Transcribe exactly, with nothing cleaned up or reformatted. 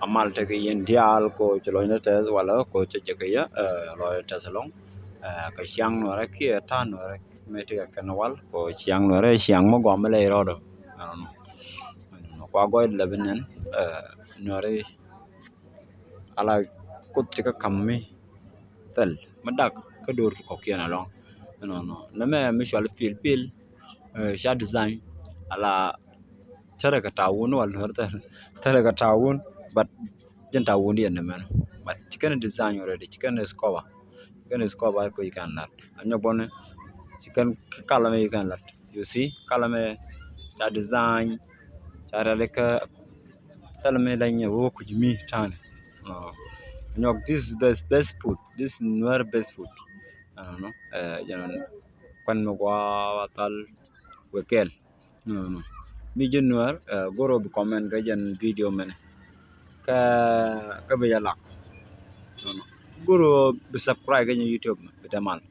amal tekɛ yɛn diaal ko ci lɔcnɛ tɛth walɛ ko ci jɛ kɛ yɛ lɔcnɛ tɛth ɛlɔŋ. Kɛ ciaŋ Nuɛrɛ kiɛ ta̱a̱ Nuɛrɛ mɛ tekɛ kɛn wal ko ciaŋ Nuɛrɛ ciaŋ mɛ gɔam mɛ lɛ rɔɔdɔ. Kua gɔy lɛ bi nɛn Nuɛrɛ ala Kuoth ti kä ka̱m mi thil mi dak kä do̱r ti kɔ̱kiɛn alɔŋ. Ɛnɔnɔ nɛmɛ mi cual pil pil ca design ala thilɛ kɛ ta̱a̱ wun wal Nuɛr thilɛ kɛ ta̱a̱ wun, but jɛn ta̱a̱ wun diɛn nɛmɛn, but ci kɛn design already, ci kɛn discover, ci kɛn discover ko ci kɛn lat a nyɔk bɔni ci kɛn kalɛ mɛ ci kɛn lat. You see, kalɛ mɛ ca design, ca rɛli kä thilɛ mɛ la nyɛ wä kuc mi ta̱a̱ni. Nyɔk, this is best, best food, this is Nuer best food. Ɛnɔnɔ jɛn kuan mi gua wa thal wekɛl. Ɛnɔnɔ mi ji̱ Nuer goro bi comment kä jɛn video mɛnɛ. Kä kä bi jɛ lak. Ɛnɔnɔ goro bi subscribe kä jɛn YouTube mɛ bi te mal.